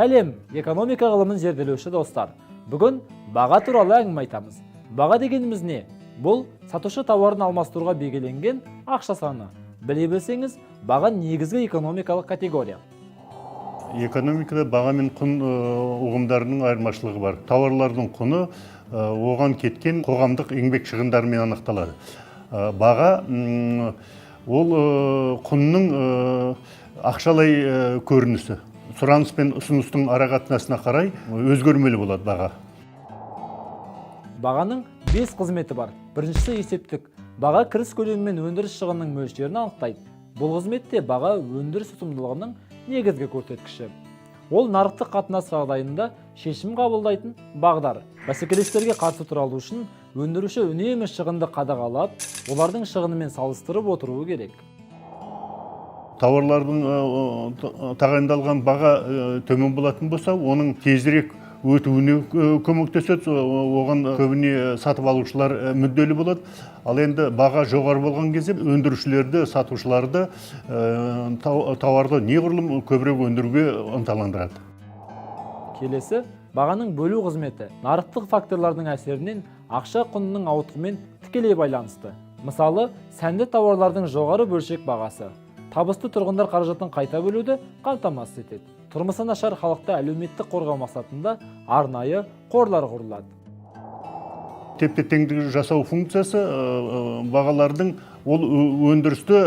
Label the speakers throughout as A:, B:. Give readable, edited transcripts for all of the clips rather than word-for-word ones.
A: Сәлем, экономика ғылымын зерделеуші достар! Бүгін баға туралы әңгіме айтамыз. Баға дегеніміз не? Бұл сатушы тауарын алмастыруға белгіленген ақша саны. Біле білсеңіз, баға негізгі экономикалық категория.
B: Экономикада баға мен құн ұғымдарының айырмашылығы бар. Тауарлардың құны оған кеткен қоғамдық еңбек шығындарымен анықталады. Баға ол құнның ақшалай көрінісі. Сұраныс пен ұсыныстың арақатынасына қарай өзгермелі болады баға.
A: Бағаның бес қызметі бар. Біріншісі – есептік. Баға кіріс көлемі мен өндіріс шығынының мөлшерін анықтайды. Бұл қызметте баға өндіріс ұтымдылығының негізгі көрсеткіші. Ол нарықтық қатынас жағдайында шешім қабылдайтын бағдар. Бәсекелестерге қарсы тұра алу үшін өндіруші үнемі шығынды қадағалап, олардың шығынымен салыстырып отыруы керек.
B: Тауарлардың тағайындалған баға төмен болатын болса, оның тезірек өтуіне көмектеседі, оған көбіне сатып алушылар мүдделі болады. Ал енді баға жоғары болған кезде өндірушілерді, сатушыларды тауарды неғұрлым көбірек өндіруге ынталандырады.
A: Келесі бағаның бөлу қызметі нарықтық факторлардың әсерінен ақша құнының ауытқуымен тікелей байланысты. Мысалы, сәнді тауарлардың жоғары бөлшек бағасы табысты тұрғындар қаражатын қайта бөлуді қамтамасыз етеді. Тұрмысы нашар халықты әлеуметтік қорғау мақсатында арнайы қорлар құрылады.
B: Тепе теңдік жасау функциясы бағалардың ол өндірісті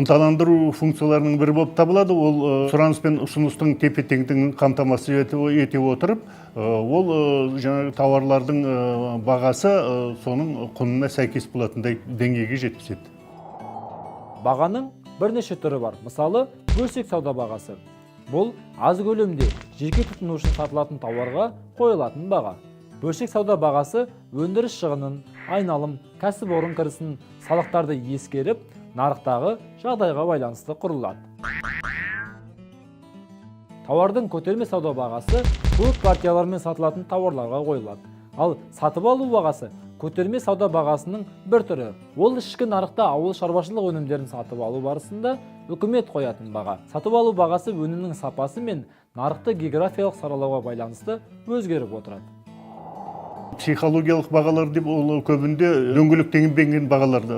B: ынталандыру функцияларының бірі болып табылады. Ол сұраныс пен ұсыныстың тепе теңдігін қамтамасыз ете отырып, ол жаңағы тауарлардың бағасы соның құнына сәйкес болатындай деңгейге жеткізеді.
A: Бағаның бірнеше түрі бар. Мысалы, бөлшек сауда бағасы. Бұл аз көлемде жеке тұтыну үшін сатылатын тауарға қойылатын баға. Бөлшек сауда бағасы өндіріс шығынын, айналым, кәсіпорын кірісін, салықтарды ескеріп, нарықтағы жағдайға байланысты құрылады. Тауардың көтерме сауда бағасы көп партиялармен сатылатын тауарларға қойылады. Ал сатып алу бағасы – көтерме сауда бағасының бір түрі. Ол ішкі нарықта ауыл шаруашылық өнімдерін сатып алу барысында үкімет қоятын баға. Сатып алу бағасы өнімнің сапасы мен нарықты географиялық саралауға байланысты өзгеріп отырады.
B: Психологиялық бағалар деп ол көбінде дөңгелектенбеген бағаларды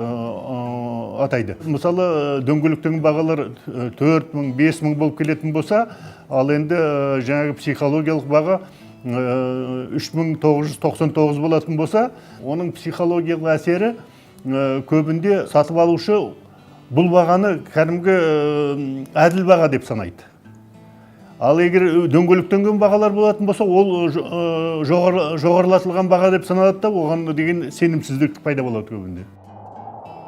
B: атайды. Мысалы, дөңгелектенген бағалар 4000, 5000 болып келетін болса, ал енді жаңағы психологиялық баға 3999 болатын болса, оның психологиялық әсері көбінде сатып алушы бұл бағаны кәдімгі әділ баға деп санайды. Ал егер дөңгелектенген бағалар болатын болса, ол жоғарылатылған баға деп саналады да, оған деген сенімсіздік пайда болады көбінде.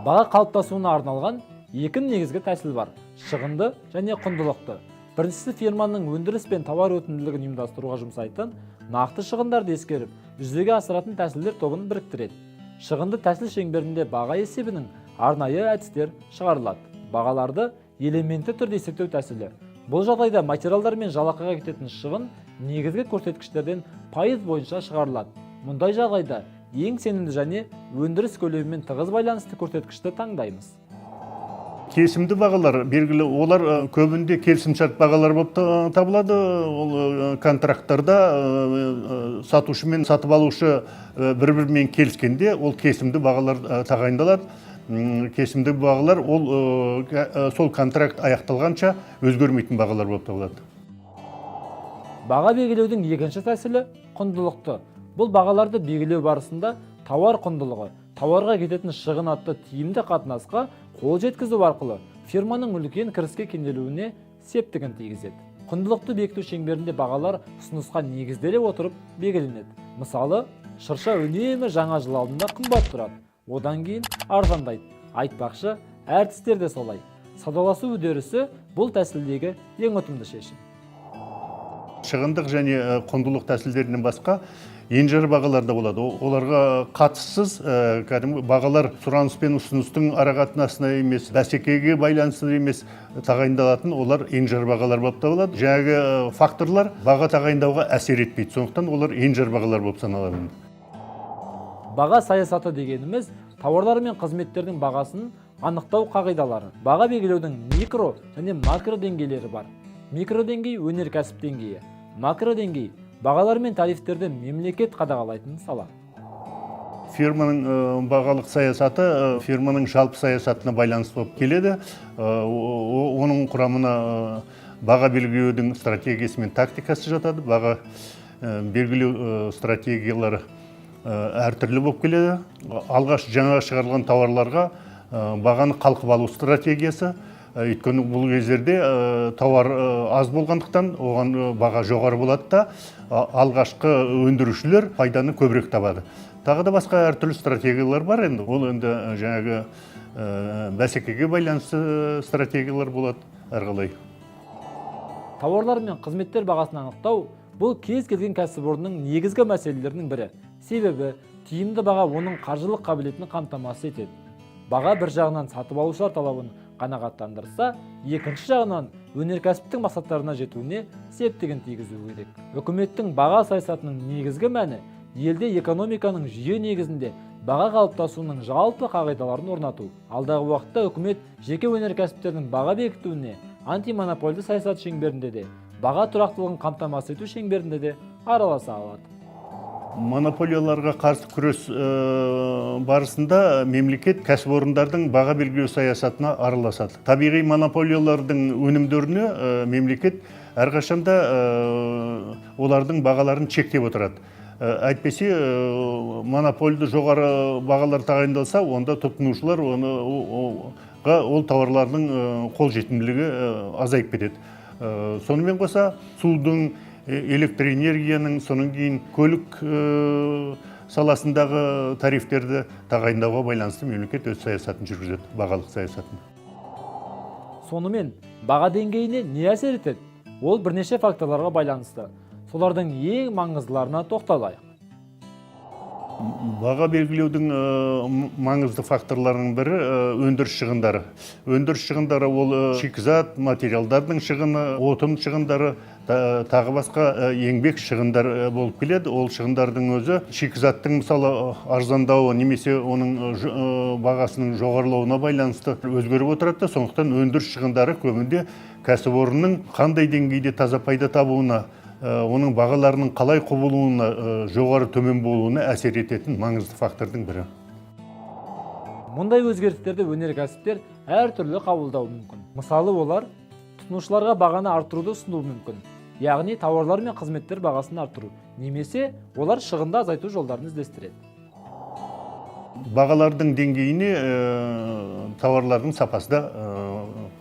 A: Баға қалыптасуына арналған екі негізгі тәсіл бар: шығынды және құндылықты. Біріншісі фирманың өндіріс пен тауар өтімділігін ұйымдастыруға жұмсайтын нақты шығындарды ескеріп жүзеге асыратын тәсілдер тобын біріктіреді. Шығынды тәсіл шеңберінде баға есебінің арнайы әдістер шығарылады. Бағаларды элементті түрде есептеу тәсілі. Бұл жағдайда материалдар мен жалақыға кететін шығын негізгі көрсеткіштерден пайыз бойынша шығарылады. Мұндай жағдайда ең сенімді және өндіріс көлемімен тығыз байланысты көрсеткішті таңдаймыз.
B: Кесімді бағалар белгілі, олар көбінде келісімшарт бағалар болып табылады. Ол контракттарда сатушы мен сатып алушы бір бірімен келіскенде, ол кесімді бағалар тағайындалады. Кесімді бағалар ол сол контракт аяқталғанша өзгермейтін бағалар болып табылады.
A: Баға белгілеудің екінші тәсілі – құндылықты. Бұл бағаларды белгілеу барысында тауар құндылығы, тауарға кететін шығын атты тиімді қатынасқа қол жеткізу арқылы фирманың үлкен кіріске кенелуіне септігін тигізеді. Құндылықты бекіту шеңберінде бағалар ұсынысқа негізделе отырып белгіленеді. Мысалы, шырша үнемі жаңа жыл алдында қымбат тұрады, одан кейін арзандайды. Айтпақшы, әртістер де солай. Саудаласу үдерісі – бұл тәсілдегі ең ұтымды шешім.
B: Шығындық және құндылық тәсілдерінен басқа енжар бағалар да болады. Оларға қатыссыз кәдімгі бағалар сұраныс пен ұсыныстың арақатынасына емес, бәсекеге байланысты емес тағайындалатын, олар енжар бағалар болып табылады. Жаңағы факторлар баға тағайындауға әсер етпейді, сондықтан олар енжар бағалар болып саналады.
A: Баға саясаты дегеніміз – тауарлар мен қызметтердің бағасын анықтау қағидалары. Баға белгілеудің микро және макро деңгейлері бар. Микро деңгей – өнеркәсіп деңгейі. Макродеңгей – бағалар мен тарифтерді мемлекет қадағалайтын сала.
B: Фирманың бағалық саясаты фирманың жалпы саясатына байланысты болып келеді. Оның құрамына баға белгілеудің стратегиясы мен тактикасы жатады. Баға белгілеу стратегиялары әртүрлі болып келеді. Алғаш жаңа шығарылған тауарларға бағаны қалқып алу стратегиясы. Өйткені бұл кездерде тауар аз болғандықтан, оған баға жоғары болады да, алғашқы өндірушілер пайданы көбірек табады. Тағы да басқа әртүрлі стратегиялар бар. Енді ол енді жаңағы бәсекеге байланысты стратегиялар болады әрқалай.
A: Тауарлар мен қызметтер бағасын анықтау – бұл кез келген кәсіпорынның негізгі мәселелерінің бірі. Себебі тиімді баға оның қаржылық қабілетін қамтамасыз етеді. Баға бір жағынан сатып алушылар талабын қанағаттандырса, екінші жағынан өнеркәсіптің мақсаттарына жетуіне септігін тигізуі керек. Үкіметтің баға саясатының негізгі мәні – елде экономиканың жүйе негізінде баға қалыптасуының жалпы қағидаларын орнату. Алдағы уақытта үкімет жеке өнеркәсіптердің баға бекітуіне антимонопольды саясат шеңберінде де, баға тұрақтылығын қамтамасыз ету шеңберінде де араласа алады.
B: Монополияларға қарсы күрес барысында мемлекет кәсіпорындардың баға белгілеу саясатына араласады. Табиғи монополиялардың өнімдеріне мемлекет әрқашанда олардың бағаларын шектеп отырады. Әйтпесе монопольды жоғары бағалар тағайындалса, онда тұтынушылар оны ол тауарлардың қолжетімділігі азайып кетеді. Сонымен қоса судың, электр энергияның, содан кейін көлік саласындағы тарифтерді тағайындауға байланысты мемлекет өз саясатын жүргізеді, бағалық саясатын.
A: Сонымен, баға деңгейіне не әсер етеді? Ол бірнеше факторларға байланысты. Солардың ең маңыздыларына тоқталайық.
B: Баға белгілеудің маңызды факторларының бірі – өндіріс шығындары. Өндіріс шығындары ол шикізат материалдардың шығыны, отын шығындары, тағы басқа еңбек шығындары болып келеді. Ол шығындардың өзі шикізаттың, мысалы, арзандауы немесе оның бағасының жоғарылауына байланысты өзгеріп отырады да. Сондықтан өндіріс шығындары көбінде кәсіпорынның қандай деңгейде таза пайда табуына, оның бағаларының қалай құбылуына, жоғары төмен болуына әсер ететін маңызды фактордың бірі.
A: Мұндай өзгерістерді өнеркәсіптер әртүрлі қабылдауы мүмкін. Мысалы, олар тұтынушыларға бағаны арттыруды ұсынуы мүмкін, яғни тауарлар мен қызметтер бағасын арттыру, немесе олар шығынды азайту жолдарын іздестіреді.
B: Бағалардың деңгейіне тауарлардың сапасы да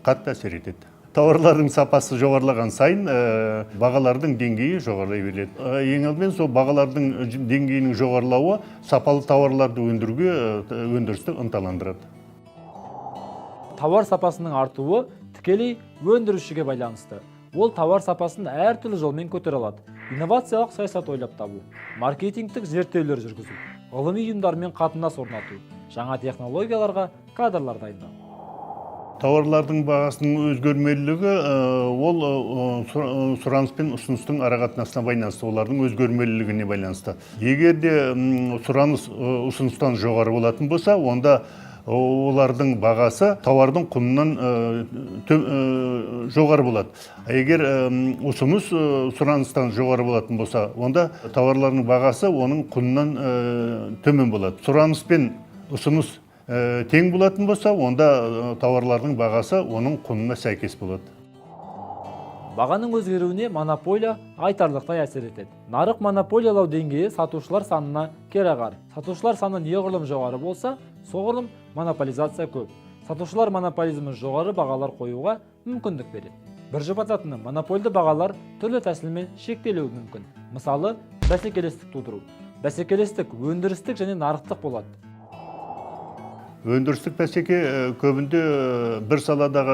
B: қатты әсер етеді. Тауарлардың сапасы жоғарылаған сайын бағалардың деңгейі жоғарылай береді. Ең алдымен сол бағалардың деңгейінің жоғарылауы сапалы тауарларды өндіруге өндірісті ынталандырады.
A: Тауар сапасының артуы тікелей өндірушіге байланысты. Ол тауар сапасын әртүрлі жолмен көтере алады: инновациялық саясат ойлап табу, маркетингтік зерттеулер жүргізу, ғылыми ұйымдармен қатынас орнату, жаңа технологияларға кадрлар дайындау.
B: Тауарлардың бағасының өзгермелілігі ол сұраныс пен ұсыныстың арақатынасына байланысты, олардың өзгермелілігіне байланысты. Егер де сұраныс ұсыныстан жоғары болатын болса, онда олардың бағасы тауардың құнынан жоғары болады. А егер ұсыныс сұраныстан жоғары болатын болса, онда тауарлардың бағасы оның құнынан төмен болады. Сұраныс пен ұсыныс тең болатын болса, онда тауарлардың бағасы оның құнына сәйкес болады.
A: Бағаның өзгеруіне монополия айтарлықтай әсер етеді. Нарық монополиялау деңгейі сатушылар санына кереғар. Сатушылар саны неғұрлым жоғары болса, соғұрлым монополизация көп. Сатушылар монополизмі жоғары бағалар қоюға мүмкіндік береді. Бір жұбататыны, монопольды бағалар түрлі тәсілмен шектелуі мүмкін. Мысалы, бәсекелестік тудыру. Бәсекелестік өндірістік және нарықтық болады.
B: Өндірістік бәсеке көбінде бір саладағы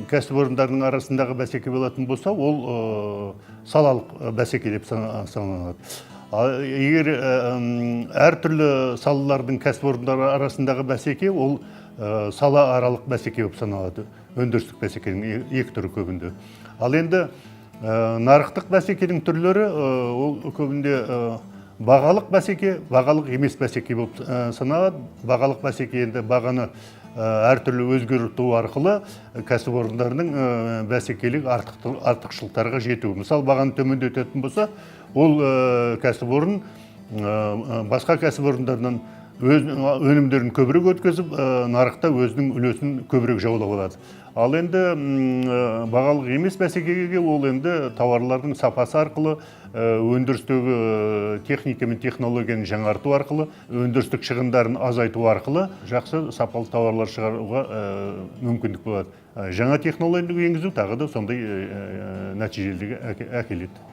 B: кәсіпорындардың арасындағы бәсеке болатын болса, ол салалық бәсеке деп саналады. Ал егер әртүрлі салалардың кәсіпорындары арасындағы бәсеке, ол салааралық бәсеке болып саналады. Өндірістік бәсекенің екі түрі көбінде. Ал енді нарықтық бәсекенің түрлері ол көбінде бағалық бәсеке, бағалық емес бәсеке болып саналады. Бағалық бәсеке енді бағаны әртүрлі өзгерту арқылы кәсіпорындардың бәсекелік артықшылықтарға жетуі. Мысалы, бағаны төмендететін болса, ол кәсіпорын басқа кәсіпорындардан өз өнімдерін көбірек өткізіп, нарықта өзінің үлесін көбірек жаулап алады. Ал енді бағалық емес бәсекеге ол енді тауарлардың сапасы арқылы, өндірістегі техника мен технологияны жаңарту арқылы, өндірістік шығындарын азайту арқылы жақсы сапалы тауарлар шығаруға мүмкіндік болады. Жаңа технологияны енгізу тағы да сондай нәтижелерге әкеледі.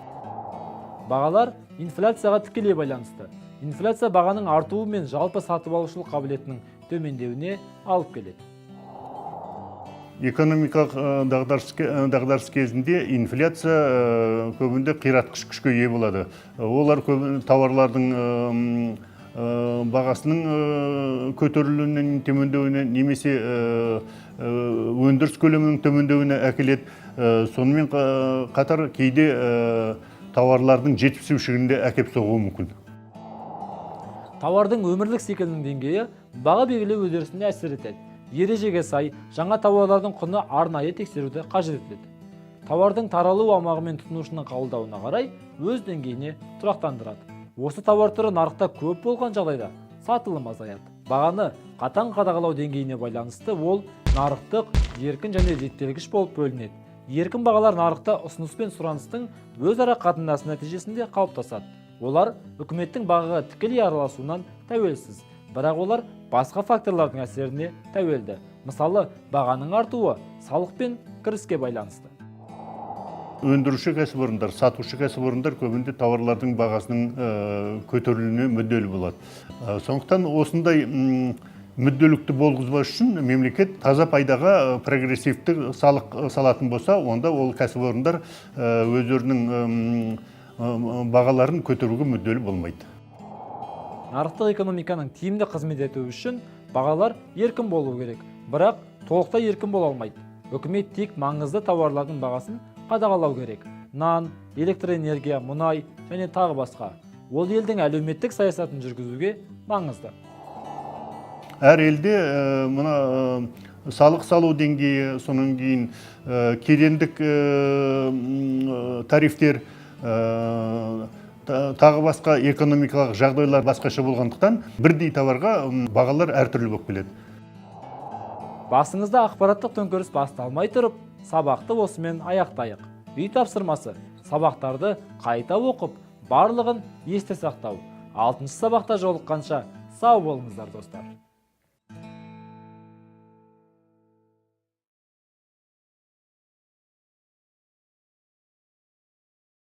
A: Бағалар инфляцияға тікелей байланысты. Инфляция бағаның артуы мен жалпы сатып алушылық қабілетінің төмендеуіне алып келеді.
B: Экономикалық дағдарыс кезінде инфляция көбінде қиратқыш күшке ие болады. Олар көбі тауарлардың бағасының көтерілуіне, төмендеуіне немесе өндіріс көлемінің төмендеуіне әкеледі. Сонымен қатар кейде тауарлардың жетіспеушілігіне де әкеп соғуы мүмкін.
A: Тауардың өмірлік циклінің деңгейі баға белгілеу үдерісіне әсер етеді. Ережеге сай, жаңа тауарлардың құны арнайы тексеруді қажет етеді. Тауардың таралу аумағы мен тұтынушының қабылдауына қарай өз деңгейіне тұрақтандырады. Осы тауар түрі нарықта көп болған жағдайда сатылым азаяды. Бағаны қатаң қадағалау деңгейіне байланысты ол нарықтық, еркін және реттелгіш болып бөлінеді. Еркін бағалар нарықта ұсыныс пен сұраныстың өзара қатынасы нәтижесінде қалыптасады. Олар үкіметтің бағаға тікелей араласуынан тәуелсіз, бірақ олар басқа факторлардың әсеріне тәуелді. Мысалы, бағаның артуы салық пен кіріске байланысты.
B: Өндіруші кәсіпорындар, сатушы кәсіпорындар көбінде тауарлардың бағасының көтерілуіне мүдделі болады. Сондықтан осындай мүдделікті болғызбас үшін мемлекет таза пайдаға прогрессивті салық салатын болса, онда ол кәсіпорындар өздерінің бағаларын көтеруге мүдделі болмайды.
A: Нарықтық экономиканың тиімді қызмет етуі үшін бағалар еркін болу керек, бірақ толықтай еркін бола алмайды. Үкімет тек маңызды тауарлардың бағасын қадағалау керек: нан, электроэнергия, мұнай және тағы басқа. Ол елдің әлеуметтік саясатын жүргізуге маңызды.
B: Әр елде мына салық салу деңгейі, содан кейін кедендік тарифтер, тағы басқа экономикалық жағдайлар басқаша болғандықтан, бірдей товарға бағалар әртүрлі болып келеді.
A: Басыңызда ақпараттық төңкеріс басталмай тұрып, сабақты осымен аяқтайық. Үй тапсырмасы: сабақтарды қайта оқып, барлығын есте сақтау. Алтыншы сабақта жолыққанша сау болыңыздар, достар!